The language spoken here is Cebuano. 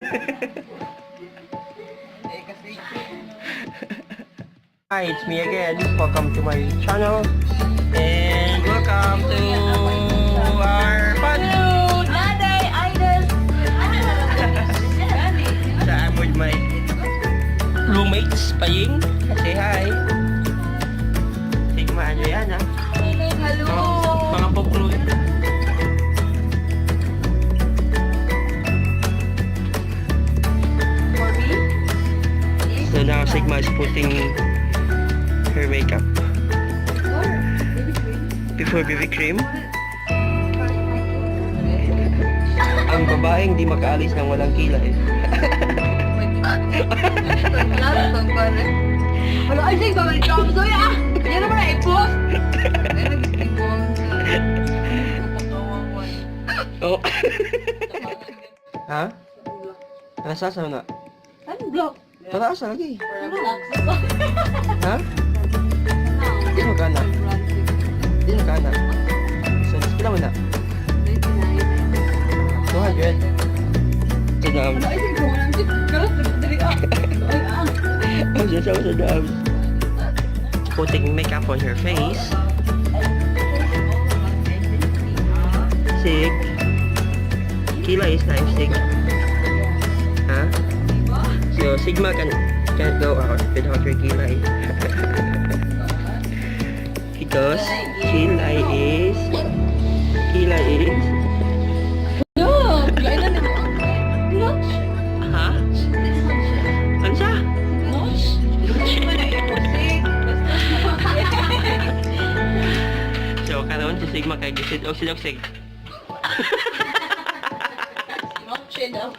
Eh, kasi Hi, it's me again. Welcome to my channel. And welcome to our fun. Nanay, Idol! So I'm with my roommates, Paying. Say hi. Sigma, ano yan ah? Hello! Mga poklo. For me? So now Sigma is putting her makeup before BB cream. Ang babaeng di makaalis ng walang kilay. Wala, ay, sige, babalik ka ako. Sorry, ah! Yan naman na i-post! Ay, nag-ibon. Oh. Ha? Nasa sa na? Sunblock. Tara sa lagi. Ano? Ha? Di mo kana. Di mo kana. So, pila mo na? 200. Ito na. Wala, ay, sige, kung walang karat, dali, ah. Ay, ah. Ang siya sa dam. Putting makeup on her face. Sig. Kilay is time, Sig. Ha? So, Sigma can't go out without her kilay. Because kilay is No, kailan na mo? Notch. Ha? Ano siya? Notch? Hindi mo na i-post. So, karon si Sigma kay gisid og silog sig. Notch daw.